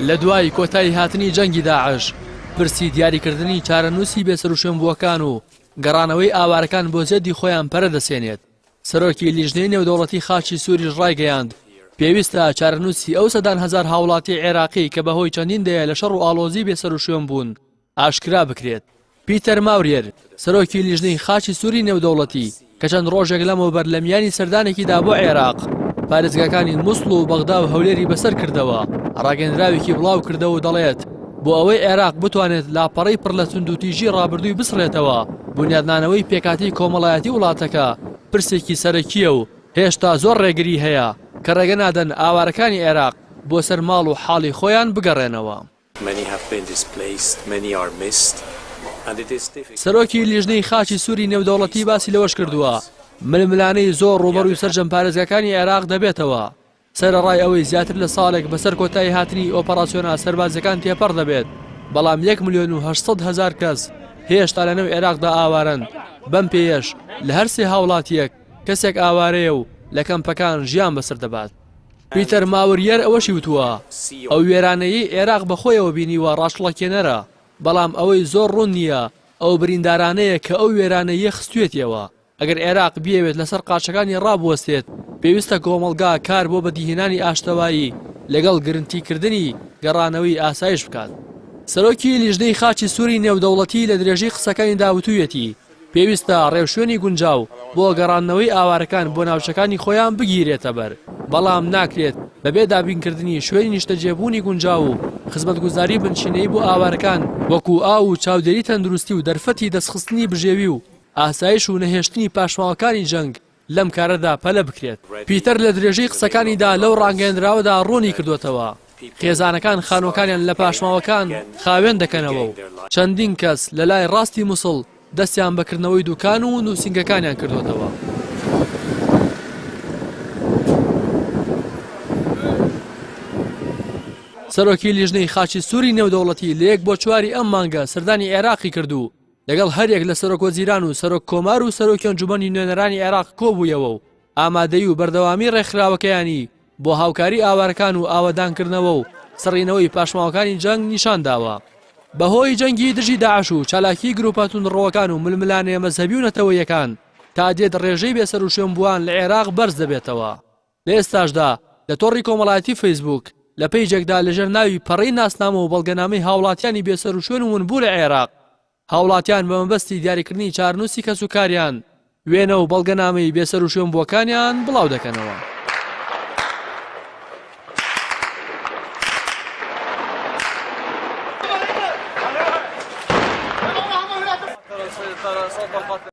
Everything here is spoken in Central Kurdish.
لە دوای کۆتایی هاتنی جەنگی داعش، پرسی دیاریکردنی چارەنووسی بێسەروشوێنبووەکان و گەڕانەوەی ئاوارەکان بۆ زێدی خۆیان پەرە دەسێنێت. سەرۆکی لیژنەی نێودەوڵەتی خاچی سووریش ڕایگەیاند، پێویستە چارەنووسی ئەو سەدان هەزار هاوڵاتیی عێراقی کە بەهۆی چەندین دەیە لە شەڕ و ئاڵۆزی بێسەروشوێن بوون، ئاشکرا بکرێت. پیتەر ماوریەر، سەرۆکی لیژنەی خاچی سووری نێودەوڵەتی، کە چەند ڕۆژێک لەمەوبەر لە میانی سەردانێکیدا بۆ عێراق، پارێزگاکانی موسڵ و بەغدا و هەولێری بەسەر کردەوە، ڕاگەیەندراوێکی بڵاو کردەوە و دەڵێت، بۆ ئەوەی عێراق بتوانێت لاپەڕەی پڕ لە توندوتیژی ڕابردووی بسڕێتەوە، بونیادنانەوەی پێکهاتەی کۆمەڵایەتی وڵاتەکە پرسێکی سەرەکییە و هێشتا زۆر ڕێگری هەیە کە ڕێگە نادەن ئاوارەکانی عێراق بۆ سەر ماڵ و حاڵی خۆیان بگەڕێنەوە. سەرۆکی لیژنەی خاچی سووری نێودەوڵەتی باسی لەوەشکردووە، ململانێی زۆر ڕووبەڕووی سەرجەم پارێزگاکانی عێراق دەبێتەوە، سەرەڕای ئەوەی زیاتر لە ساڵێک بەسەر کۆتاییهاتنی ئۆپەراسیۆنە سەربازییەکان تێپەڕ دەبێت، بەڵام یەک ملیۆن و 800 هەزار کەس هێشتا لەنێو عێراقدا ئاوارەن، بەم پێیەش لە هەر سێ هاوڵاتییەک کەسێک ئاوارەیە و لە کەمپەکان ژیان بەسەر دەبات. پیتەر ماوریەر ئەوەشی وتووە، ئەو وێرانەیەی عێراق بەخۆیەوە بینیوە ڕاچڵەکێنەرە، بەڵام ئەوەی زۆر ڕوون نییە ئەو بریندارانەیە کە ئەو وێرانەییە خستوویەتیەوە. ئەگەر عێراق بیەوێت لەسەر قاچەکانی ڕابوەستێت، پێویستە کۆمەڵگا کار بۆ بەدیهێنانی ئاشتەوایی لەگەڵ گرنتیکردنی گەڕانەوەی ئاسایش بکات. سەرۆکی لیژنەی خاچی سووری نێودەوڵەتی لە درێژەی قسەکانیدا وتوویەتی، پێویستە ڕێوشوێنی گونجاو بۆ گەڕاندنەوەی ئاوارەکان بۆ ناوچەکانی خۆیان بگیرێتەبەر، بەڵام ناکرێت بەبێ دابینکردنی شوێنی نیشتەجێبوونی گونجاو و خزمەتگوزاری بنچینەیی بۆ ئاوارەکان وەکو ئاو و چاودێری تەندروستی و دەرفەتی دەستخستنی بژێوی و ئاسایش و نەهێشتنی پاشماوەکانی جەنگ لەم کارەدا پەلە بکرێت. پیتەر لە درێژەی قسەکانیدا لەو ڕاگەیەندراوەدا ڕوونی کردووەتەوە، خێزانەکان خانووەکانیان لە پاشماوەکان خاوێن دەکەنەوە و چەندین کەس لە لای ڕاستی موسڵ دەستیان بە کردنەوەی دوکان و نووسینگەکانیان کردووەتەوە. سەرۆکی لیژنەی خاچی سووری نێودەوڵەتی لە یەک بۆ چواری ئەم مانگە سەردانی عێراقی کرد و لەگەڵ هەریەک لە سەرۆکوەزیران و سەرۆک کۆمار و سەرۆکی ئەنجومەنی نوێنەرانی عێراق کۆبوویەوە و ئامادەیی و بەردەوامی ڕێکخراوەکەیانی بۆ هاوکاری ئاوارەکان و ئاوەدانکردنەوە و سڕینەوەی پاشماوەکانی جەنگ نیشانداوە. بەهۆی جەنگی دژی داعش و چالاکیی گروپە توندڕەوەکان و ململانێ مەزهەبی و نەتەوەییەکان، تا دێت ڕێژەی بێسەروشوێنبووان لە عێراق بەرز دەبێتەوە. لە ئێستاشدا لە تۆڕی کۆمەڵایەتی فەیسبووک لە پەیجێکدا لەژێر ناوی پەڕەی ناسنامە و بەڵگەنامەی هاوڵاتیانی بێسەروشوێن و ونبوو لە عێراق هاوڵاتیان بە مەبەستی دیاریکردنی چارەنووسی کەسوکاریان وێنە و بەڵگەنامەی بێسەروشوێنبووەکانیان بڵاودەکەنەوە.